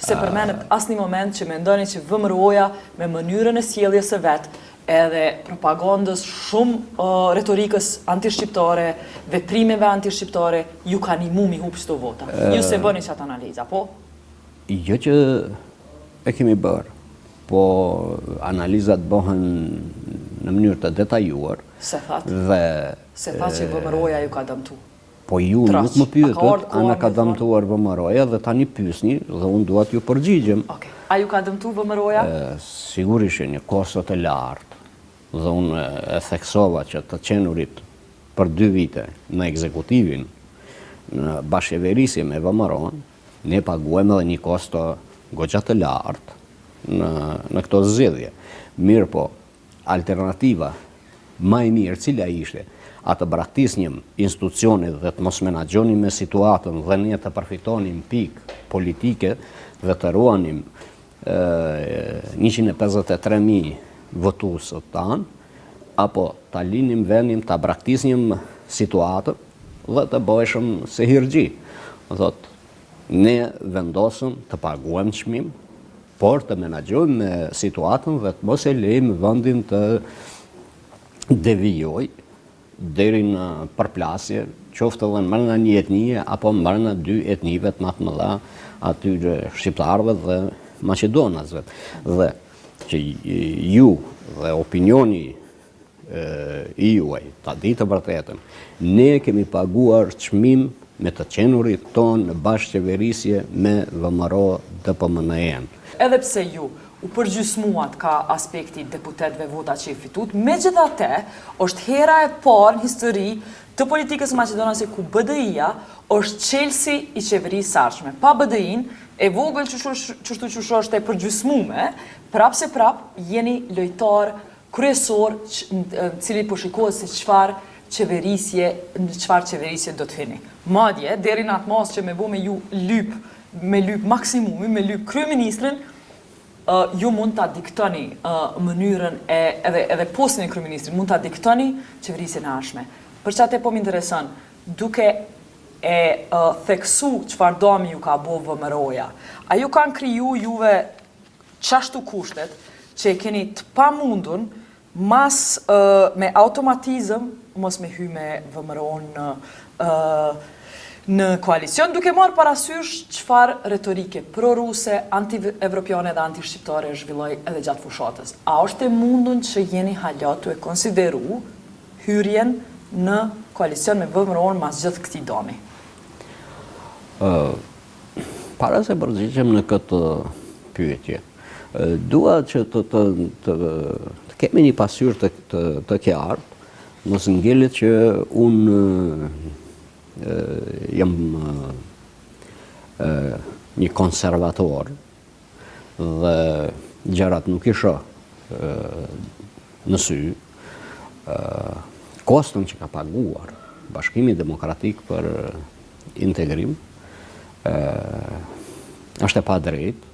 S'e përmenët asnjë moment që mendoni që VMRO-ja me mënyrën e sjelljes së vet edhe propagandës shumë uh, retorikës antishqiptare, veprimeve antishqiptare, ju ka nimu mi hup qëto vota. Ju s'e bëni qatë analizë, apo? Jo që e kemi bërë, po analizat bëhen në mënyrë të detajuar. Se thatë? Dhe... Se thatë që VMRO-ja ju ka dëmtu? Po ju nuk më pyetët, a na ka dëmtuar VMRO-ja dhe tani pyesni dhe unë dua t'ju përgjigjem. Okej. A ju ka dëmtu VMRO-ja? Sigurisht që një kosto të lartë dhe unë e theksova që të qenurit për dy vite në ekzekutivin në bashkëqeverisje me VMRO-n, ne paguajmë edhe një kosto goxha të lartë në në këto zgjedhje. Mirëpo, Alternativa ma e mirë cila ishte, a të braktisnim institucionet dhe të mos menaxhonim me situatën dhe ne të përfitonim pikë politike dhe të ruanim 153.000 votuesët tanë, apo ta linim vendin, ta braktisnim situatën dhe të bëheshim sehirxhi. Thotë, ne vendosëm të paguajmë çmim, por të menaxhojmë me situatën dhe të mos e lejmë vendin të devijojë deri në përplasje, qoftë edhe mbrenda një etnie apo mbrenda dy etnive të më të mëdha, atyre shqiptarëve dhe maqedonasve. Dhe që ju dhe opinioni i juaj, ta di të vërtetën, ne kemi paguar çmim me të qenurit tonë në bashkëqeverisje me VMRO DPMNE-n. Edhe pse ju u përgjysmuat ka aspekti i deputetëve vota që i fitut, megjithatë është hera e parë në histori të politikës maqedonase ku BDI-ja është çelësi i qeverisë së ardhshme. Pa BDI-në, e vogël qështu qysh është e përgjysmume, prapë se prapë jeni lojtar kryesor në cili po shikohet se çfarë qeverisje, në çfarë qeverisje do të hyni. Madje, deri në atë masë që me bo me ju lyp, me lyp maksimumin, me lyp kryeministrin, ju mund ta diktoni mënyrën e edhe edhe postin e kryeministrit, mund ta diktoni qeverisjen e ardhshme. Për qatë po më intereson, duke e theksu çfarë dami ju ka bo VMRO-ja, a ju kanë kriju juve qashtu kushtet që e keni të pamundun mas me automatizëm mos me hy me VMRO-n në në koalicion, duke marrë parasysh çfarë retorike proruse, anti-evropiane dhe anti-shqiptare zhvilloi edhe gjatë fushatës. A është e mundun që jeni hala tu e konsideru hyrjen në koalicion me VMRO-n mas gjithë këtij dami? Para se përgjigjem në këtë pyetje, dua që të, të, të, të kemi një pasqyrë të, të, të qartë, mos ngelet që unë jam një konservator dhe gjërat nuk i shoh në sy, koston që ka paguar Bashkimi Demokratik për integrim, është e padrejtë.